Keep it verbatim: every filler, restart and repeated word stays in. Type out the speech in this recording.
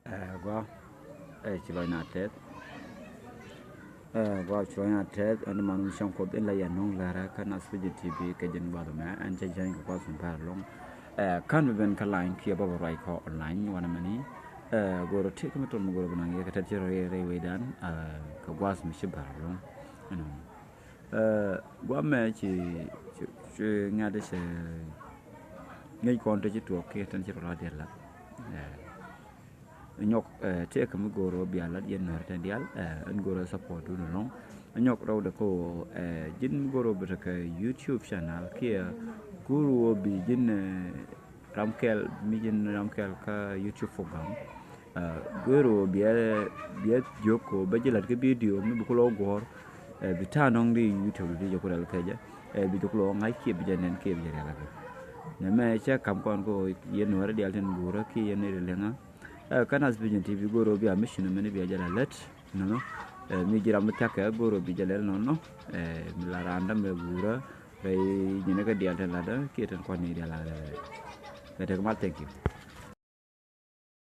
Ɛ gua, ɛ ci lɔc na tɛth. Ɛ gua ci lɔc na tɛth, ɛn man mi cäŋ Kuɔth in la yɛ nɔŋ lɛrɛ kä Naath Vision T V kɛ jɛn guath mɛ, ɛn cä jɛn kɛ guath mi bär lɔŋ. Ɛ kan bi ben kä line kiɛ bä bä ruac kɔ online wanɛ mɛni. Ɛ goro tëk mi tɔn mi goro bi naŋ yɛ kɛ tɛt ci rɔ rɛy wecdan, ɛ kɛ guath mi ci bär lɔŋ. Ɛnɔ. Ɛ guath mɛ ci, ci, ci ŋa̱t cɛ ŋäc kɔn te ci tuɔɔk kiɛ tɛn ci rɔ la diɛl la. Ɛ nyɔk, ɛ tëëkɛ mi go̱o̱r ɣöö bia lat yɛn Nuɛ̈r tɛn diaal, ɛ ɛn go̱o̱r ɣöö support dun ɛlɔ̱ŋ. Nyɔk rɛwdɛ kä ɣöö, ɛ ji̱n mi go̱o̱r ɣöö bi tekɛ YouTube channel kiɛ go̱o̱r ɣöö bi ji̱n, ɛ ram kɛl, mi ji̱n ram kɛl kä YouTube program. Ɛ go̱o̱r ɣöö biɛ, biɛ jiök ɣöö bä ji̱ lat kä video mi bi kulɛ wä guɔ̱ɔ̱r, ɛ bi ta̱a̱ nɔŋ di YouTube di jɛ ku rɛl kɛ jɛ. Ɛ bi jɛ kulɛ wä ŋa̱c kiɛ bi jɛ nɛn kiɛ bi jɛ rɛl kɛ. Nɛ mɛ cɛ ka̱m kɔn kä ɣöö yɛn Nuɛ̈r diaal tin guurä kiɛ yɛn ni ri liŋä. Ɛ kä Naath Vision T V go̱o̱r ɣöö bia mission mɛni bia jɛ la lät nɔnɔ. Ɛ mi ji̱ ram mi thia̱kɛ go̱o̱r ɣöö bi jɛ lɛl nɔnɔ. Ɛ mi la raan dämɛ guurä rɛy ji̱n kä diaal tin latdä kiɛ tin kuan ni diaal latdä. Ɛ tek mal, thank you.